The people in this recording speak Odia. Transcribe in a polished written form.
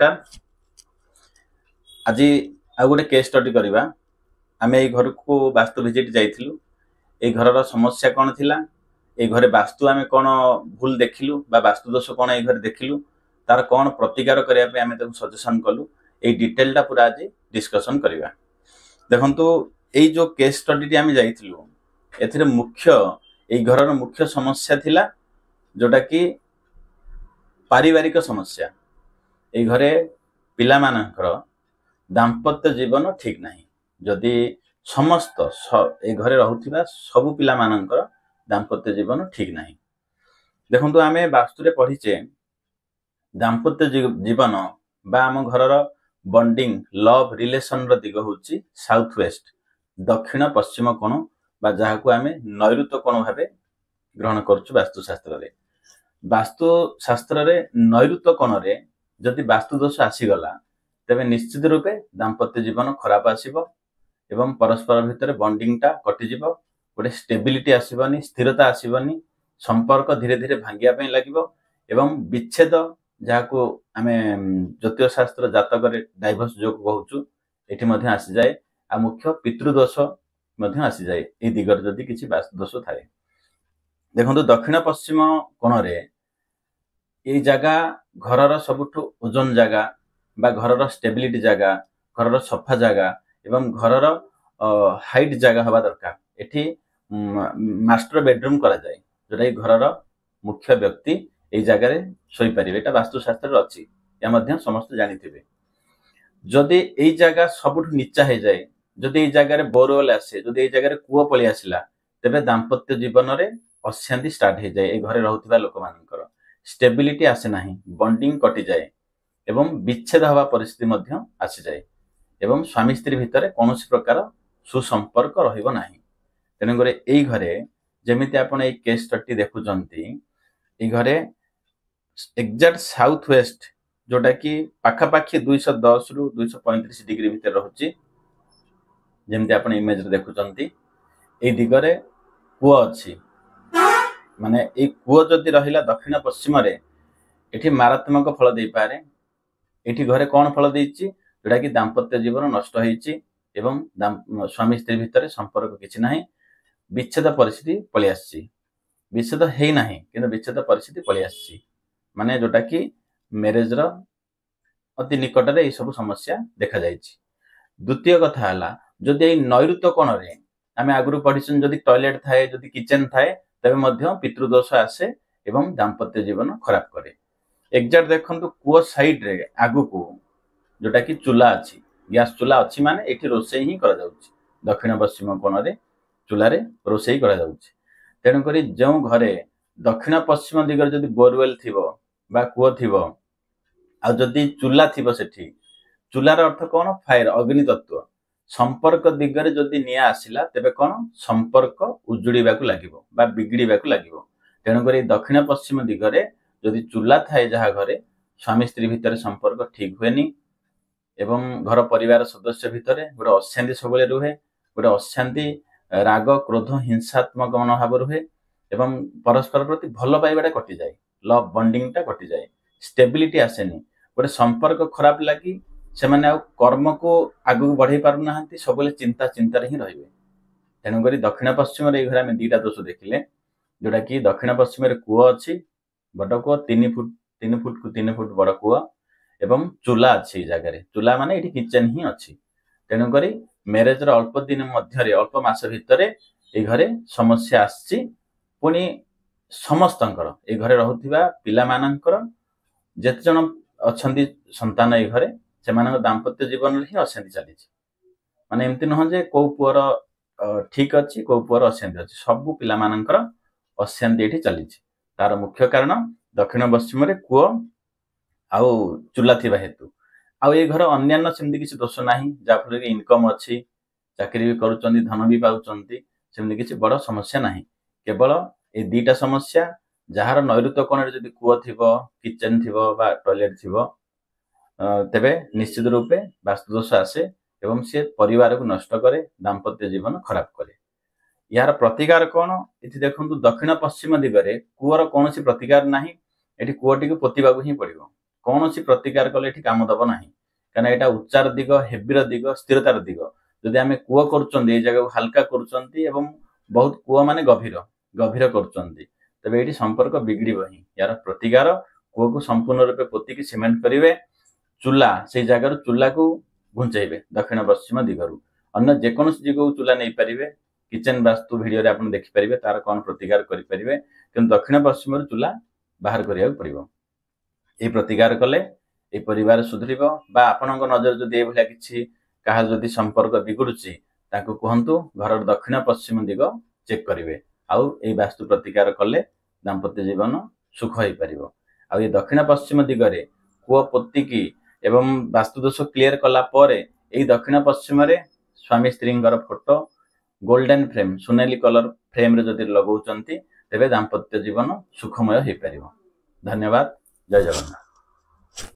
ନମସ୍କାର। ଆଜି ଆଉ ଗୋଟେ କେସ୍ ଷ୍ଟଡି କରିବା। ଆମେ ଏଇ ଘରକୁ ବାସ୍ତୁ ଭିଜିଟ୍ ଯାଇଥିଲୁ। ଏଇ ଘରର ସମସ୍ୟା କ'ଣ ଥିଲା, ଏଇ ଘରେ ବାସ୍ତୁ ଆମେ କ'ଣ ଭୁଲ ଦେଖିଲୁ ବା ବାସ୍ତୁ ଦୋଷ କ'ଣ ଏଇ ଘରେ ଦେଖିଲୁ, ତାର କ'ଣ ପ୍ରତିକାର କରିବା ପାଇଁ ଆମେ ତାକୁ ସଜେସନ୍ କଲୁ, ଏଇ ଡିଟେଲଟା ପୁରା ଆଜି ଡିସ୍କସନ୍ କରିବା। ଦେଖନ୍ତୁ, ଏଇ ଯୋଉ କେସ୍ ଷ୍ଟଡିଟି ଆମେ ଯାଇଥିଲୁ, ଏଥିରେ ମୁଖ୍ୟ ଏଇ ଘରର ମୁଖ୍ୟ ସମସ୍ୟା ଥିଲା ଯୋଉଟା କି ପାରିବାରିକ ସମସ୍ୟା। ଏଇ ଘରେ ପିଲାମାନଙ୍କର ଦାମ୍ପତ୍ୟ ଜୀବନ ଠିକ ନାହିଁ। ଯଦି ସମସ୍ତ ଏଇ ଘରେ ରହୁଥିବା ସବୁ ପିଲାମାନଙ୍କର ଦାମ୍ପତ୍ୟ ଜୀବନ ଠିକ ନାହିଁ। ଦେଖନ୍ତୁ, ଆମେ ବାସ୍ତୁରେ ପଢିଛେ, ଦାମ୍ପତ୍ୟ ଜୀବନ ବା ଆମ ଘରର ବଣ୍ଡିଂ, ଲଭ୍ ରିଲେସନର ଦିଗ ହଉଛି ସାଉଥ ୱେଷ୍ଟ, ଦକ୍ଷିଣ ପଶ୍ଚିମ କୋଣ ବା ଯାହାକୁ ଆମେ ନୈଋତ କୋଣ ଭାବେ ଗ୍ରହଣ କରୁଛୁ ବାସ୍ତୁଶାସ୍ତ୍ରରେ। ବାସ୍ତୁଶାସ୍ତ୍ରରେ ନୈଋତ କୋଣରେ ଯଦି ବାସ୍ତୁ ଦୋଷ ଆସିଗଲା, ତେବେ ନିଶ୍ଚିତ ରୂପେ ଦାମ୍ପତ୍ୟ ଜୀବନ ଖରାପ ଆସିବ ଏବଂ ପରସ୍ପର ଭିତରେ ବଣ୍ଡିଂଟା କଟିଯିବ, ଗୋଟେ ଷ୍ଟେବିଲିଟି ଆସିବନି, ସ୍ଥିରତା ଆସିବନି, ସମ୍ପର୍କ ଧୀରେ ଧୀରେ ଭାଙ୍ଗିବା ପାଇଁ ଲାଗିବ ଏବଂ ବିଚ୍ଛେଦ, ଯାହାକୁ ଆମେ ଜ୍ୟୋତିଷ ଶାସ୍ତ୍ର ଜାତକରେ ଡାଇଭର୍ସ ଯୋଗ କହୁଛୁ, ଏଠି ମଧ୍ୟ ଆସିଯାଏ। ଆଉ ମୁଖ୍ୟ ପିତୃଦୋଷ ମଧ୍ୟ ଆସିଯାଏ ଏଇ ଦିଗରେ ଯଦି କିଛି ବାସ୍ତୁ ଦୋଷ ଥାଏ। ଦେଖନ୍ତୁ, ଦକ୍ଷିଣ ପଶ୍ଚିମ କୋଣରେ ଏଇ ଜାଗା ଘରର ସବୁଠୁ ଓଜନ ଜାଗା ବା ଘରର ଷ୍ଟେବିଲିଟି ଜାଗା, ଘରର ସଫା ଜାଗା ଏବଂ ଘରର ହାଇଟ୍ ଜାଗା ହେବା ଦରକାର। ଏଠି ମାଷ୍ଟର ବେଡରୁମ୍ କରାଯାଏ, ଯୋଉଟାକି ଘରର ମୁଖ୍ୟ ବ୍ୟକ୍ତି ଏଇ ଜାଗାରେ ଶୋଇପାରିବେ। ଏଇଟା ବାସ୍ତୁଶାସ୍ତ୍ରରେ ଅଛି, ଏହା ମଧ୍ୟ ସମସ୍ତେ ଜାଣିଥିବେ। ଯଦି ଏଇ ଜାଗା ସବୁଠୁ ନିଚା ହେଇଯାଏ, ଯଦି ଏଇ ଜାଗାରେ ବୋରୱେଲ ଆସେ, ଯଦି ଏଇ ଜାଗାରେ କୂଅ ପଳେଇ ଆସିଲା, ତେବେ ଦାମ୍ପତ୍ୟ ଜୀବନରେ ଅଶାନ୍ତି ଷ୍ଟାର୍ଟ ହେଇଯାଏ। ଏଇ ଘରେ ରହୁଥିବା ଲୋକମାନଙ୍କର ଷ୍ଟେବିଲିଟି ଆସେ ନାହିଁ, ବଣ୍ଡିଂ କଟିଯାଏ ଏବଂ ବିଚ୍ଛେଦ ହେବା ପରିସ୍ଥିତି ମଧ୍ୟ ଆସିଯାଏ ଏବଂ ସ୍ୱାମୀ ସ୍ତ୍ରୀ ଭିତରେ କୌଣସି ପ୍ରକାର ସୁସମ୍ପର୍କ ରହିବ ନାହିଁ। ତେଣୁକରି ଏଇ ଘରେ ଯେମିତି ଆପଣ ଏଇ କେସ୍ ଷ୍ଟଡି ଦେଖୁଛନ୍ତି, ଏଇ ଘରେ ଏକ୍ଜାକ୍ଟ ସାଉଥ ୱେଷ୍ଟ, ଯୋଉଟା କି ପାଖାପାଖି 210ରୁ 235 ଡିଗ୍ରୀ ଭିତରେ ରହୁଛି, ଯେମିତି ଆପଣ ଇମେଜରେ ଦେଖୁଛନ୍ତି, ଏଇ ଦିଗରେ କୂଅ ଅଛି। ମାନେ ଏଇ କୂଅ ଯଦି ରହିଲା ଦକ୍ଷିଣ ପଶ୍ଚିମରେ, ଏଠି ମାରାତ୍ମକ ଫଳ ଦେଇପାରେ। ଏଠି ଘରେ କ'ଣ ଫଳ ଦେଇଛି? ଯୋଉଟା କି ଦାମ୍ପତ୍ୟ ଜୀବନ ନଷ୍ଟ ହେଇଛି ଏବଂ ସ୍ୱାମୀ ସ୍ତ୍ରୀ ଭିତରେ ସମ୍ପର୍କ କିଛି ନାହିଁ, ବିଚ୍ଛେଦ ପରିସ୍ଥିତି ପଳେଇ ଆସିଛି। ବିଚ୍ଛେଦ ହେଇନାହିଁ, କିନ୍ତୁ ବିଚ୍ଛେଦ ପରିସ୍ଥିତି ପଳେଇ ଆସିଛି। ମାନେ ଯୋଉଟା କି ମ୍ୟାରେଜର ଅତି ନିକଟରେ ଏଇ ସବୁ ସମସ୍ୟା ଦେଖାଯାଇଛି। ଦ୍ୱିତୀୟ କଥା ହେଲା, ଯଦି ଏଇ ନୈଋତ କୋଣରେ, ଆମେ ଆଗରୁ ପଢିଛନ୍ତି, ଯଦି ଟଏଲେଟ ଥାଏ, ଯଦି କିଚେନ ଥାଏ, ତେବେ ମଧ୍ୟ ପିତୃଦୋଷ ଆସେ ଏବଂ ଦାମ୍ପତ୍ୟ ଜୀବନ ଖରାପ କରେ। ଏକ୍ଜାକ୍ଟ ଦେଖନ୍ତୁ, କୂଅ ସାଇଡରେ ଆଗକୁ ଯୋଉଟା କି ଚୁଲା ଅଛି, ଗ୍ୟାସ ଚୁଲା ଅଛି, ମାନେ ଏଠି ରୋଷେଇ ହିଁ କରାଯାଉଛି। ଦକ୍ଷିଣ ପଶ୍ଚିମ କୋଣରେ ଚୁଲାରେ ରୋଷେଇ କରାଯାଉଛି। ତେଣୁକରି ଯେଉଁ ଘରେ ଦକ୍ଷିଣ ପଶ୍ଚିମ ଦିଗରେ ଯଦି ବୋରୱେଲ ଥିବ ବା କୂଅ ଥିବ ଆଉ ଯଦି ଚୁଲା ଥିବ ସେଠି, ଚୁଲାର ଅର୍ଥ କ'ଣ? ଫାୟାର, ଅଗ୍ନି ତତ୍ତ୍ୱ। ସମ୍ପର୍କ ଦିଗରେ ଯଦି ନିଆଁ ଆସିଲା, ତେବେ କ'ଣ ସମ୍ପର୍କ ଉଜୁଡ଼ିବାକୁ ଲାଗିବ ବା ବିଗିଡ଼ିବାକୁ ଲାଗିବ। ତେଣୁକରି ଦକ୍ଷିଣ ପଶ୍ଚିମ ଦିଗରେ ଯଦି ଚୁଲା ଥାଏ ଯାହା ଘରେ, ସ୍ୱାମୀ ସ୍ତ୍ରୀ ଭିତରେ ସମ୍ପର୍କ ଠିକ ହୁଏନି ଏବଂ ଘର ପରିବାର ସଦସ୍ୟ ଭିତରେ ଗୋଟେ ଅଶାନ୍ତି ସବୁବେଳେ ରୁହେ। ଗୋଟେ ଅଶାନ୍ତି, ରାଗ, କ୍ରୋଧ, ହିଂସାତ୍ମକ ମନୋଭାବ ରୁହେ ଏବଂ ପରସ୍ପର ପ୍ରତି ଭଲ ପାଇବାଟା କଟିଯାଏ, ଲଭ୍ ବଣ୍ଡିଂଟା କଟିଯାଏ, ଷ୍ଟେବିଲିଟି ଆସେନି। ଗୋଟେ ସମ୍ପର୍କ ଖରାପ ଲାଗି ସେମାନେ ଆଉ କର୍ମକୁ ଆଗକୁ ବଢେଇ ପାରୁନାହାନ୍ତି, ସବୁବେଳେ ଚିନ୍ତା ଚିନ୍ତାରେ ହିଁ ରହିବେ। ତେଣୁକରି ଦକ୍ଷିଣ ପଶ୍ଚିମରେ ଏଇ ଘରେ ଆମେ ଦିଟା ଦୋଷ ଦେଖିଲେ, ଯୋଉଟା କି ଦକ୍ଷିଣ ପଶ୍ଚିମରେ କୂଅ ଅଛି, ବଡ କୂଅ, 3 ଫୁଟ, 3 ଫୁଟକୁ 3 ଫୁଟ ବଡ କୂଅ ଏବଂ ଚୁଲା ଅଛି ଏଇ ଜାଗାରେ। ଚୁଲା ମାନେ ଏଇଠି କିଚେନ ହିଁ ଅଛି। ତେଣୁକରି ମ୍ୟାରେଜର ଅଳ୍ପ ଦିନ ମଧ୍ୟରେ, ଅଳ୍ପ ମାସ ଭିତରେ ଏଇ ଘରେ ସମସ୍ୟା ଆସିଛି। ପୁଣି ସମସ୍ତଙ୍କର, ଏଇ ଘରେ ରହୁଥିବା ପିଲାମାନଙ୍କର, ଯେତେ ଜଣ ଅଛନ୍ତି ସନ୍ତାନ ଏଇ ଘରେ, ସେମାନଙ୍କ ଦାମ୍ପତ୍ୟ ଜୀବନରେ ହିଁ ଅଶାନ୍ତି ଚାଲିଛି। ମାନେ ଏମିତି ନୁହଁ ଯେ କୋଉ ପୁଅର ଠିକ ଅଛି, କୋଉ ପୁଅର ଅଶାନ୍ତି ଅଛି। ସବୁ ପିଲାମାନଙ୍କର ଅଶାନ୍ତି ଏଠି ଚାଲିଛି। ତାର ମୁଖ୍ୟ କାରଣ ଦକ୍ଷିଣ ପଶ୍ଚିମରେ କୂଅ ଆଉ ଚୁଲା ଥିବା ହେତୁ। ଆଉ ଏଇ ଘର ଅନ୍ୟାନ୍ୟ ସେମିତି କିଛି ଦୋଷ ନାହିଁ, ଯାହାଫଳରେ କି ଇନକମ୍ ଅଛି, ଚାକିରି ବି କରୁଛନ୍ତି, ଧନ ବି ପାଉଛନ୍ତି, ସେମିତି କିଛି ବଡ ସମସ୍ୟା ନାହିଁ। କେବଳ ଏଇ ଦିଟା ସମସ୍ୟା, ଯାହାର ନୈଋତ କୋଣରେ ଯଦି କୂଅ ଥିବ, କିଚେନ ଥିବ ବା ଟଏଲେଟ ଥିବ, ତେବେ ନିଶ୍ଚିତ ରୂପେ ବାସ୍ତୁଦୋଷ ଆସେ ଏବଂ ସେ ପରିବାରକୁ ନଷ୍ଟ କରେ, ଦାମ୍ପତ୍ୟ ଜୀବନ ଖରାପ କରେ। ଏହାର ପ୍ରତିକାର କ'ଣ? ଏଠି ଦେଖନ୍ତୁ, ଦକ୍ଷିଣ ପଶ୍ଚିମ ଦିଗରେ କୂଅର କୌଣସି ପ୍ରତିକାର ନାହିଁ। ଏଠି କୂଅଟିକୁ ପୋତିବାକୁ ହିଁ ପଡିବ। କୌଣସି ପ୍ରତିକାର କଲେ ଏଠି କାମ ଦବ ନାହିଁ, କାରଣ ଏଇଟା ଉଚ୍ଚାର ଦିଗ, ହେଭିର ଦିଗ, ସ୍ଥିରତାର ଦିଗ। ଯଦି ଆମେ କୂଅ କରୁଛନ୍ତି, ଏଇ ଜାଗାକୁ ହାଲକା କରୁଛନ୍ତି ଏବଂ ବହୁତ କୂଅ ମାନେ ଗଭୀର ଗଭୀର କରୁଛନ୍ତି, ତେବେ ଏଇଠି ସମ୍ପର୍କ ବିଗିଡ଼ିବ ହିଁ। ଏହାର ପ୍ରତିକାର, କୂଅକୁ ସମ୍ପୂର୍ଣ୍ଣ ରୂପେ ପୋତିକି ସିମେଣ୍ଟ କରିବେ, ଚୁଲା ସେଇ ଜାଗାରୁ ଚୁଲାକୁ ଘୁଞ୍ଚେଇବେ ଦକ୍ଷିଣ ପଶ୍ଚିମ ଦିଗରୁ। ଅନ୍ୟ ଯେକୌଣସି ଦିଗକୁ ଚୁଲା ନେଇପାରିବେ, କିଚେନ ବାସ୍ତୁ ଭିଡ଼ିଓରେ ଆପଣ ଦେଖିପାରିବେ ତାର କ'ଣ ପ୍ରତିକାର କରିପାରିବେ, କିନ୍ତୁ ଦକ୍ଷିଣ ପଶ୍ଚିମରୁ ଚୁଲା ବାହାର କରିବାକୁ ପଡ଼ିବ। ଏଇ ପ୍ରତିକାର କଲେ ଏଇ ପରିବାର ସୁଧୁରିବ। ବା ଆପଣଙ୍କ ନଜର ଯଦି ଏଇଭଳିଆ କିଛି କାହାର ଯଦି ସମ୍ପର୍କ ବିଗୁଡୁଛି, ତାଙ୍କୁ କୁହନ୍ତୁ ଘରର ଦକ୍ଷିଣ ପଶ୍ଚିମ ଦିଗ ଚେକ୍ କରିବେ, ଆଉ ଏଇ ବାସ୍ତୁ ପ୍ରତିକାର କଲେ ଦାମ୍ପତ୍ୟ ଜୀବନ ସୁଖ ହେଇପାରିବ। ଆଉ ଏଇ ଦକ୍ଷିଣ ପଶ୍ଚିମ ଦିଗରେ କୂଅ ପୋତିକି ଏବଂ ବାସ୍ତୁଦୋଷ କ୍ଲିୟର କଲା ପରେ ଏଇ ଦକ୍ଷିଣ ପଶ୍ଚିମରେ ସ୍ୱାମୀ ସ୍ତ୍ରୀଙ୍କର ଫଟୋ ଗୋଲ୍ଡେନ ଫ୍ରେମ୍, ସୁନେଲି କଲର ଫ୍ରେମ୍ରେ ଯଦି ଲଗାଉଛନ୍ତି, ତେବେ ଦାମ୍ପତ୍ୟ ଜୀବନ ସୁଖମୟ ହେଇପାରିବ। ଧନ୍ୟବାଦ, ଜୟ ଜଗନ୍ନାଥ।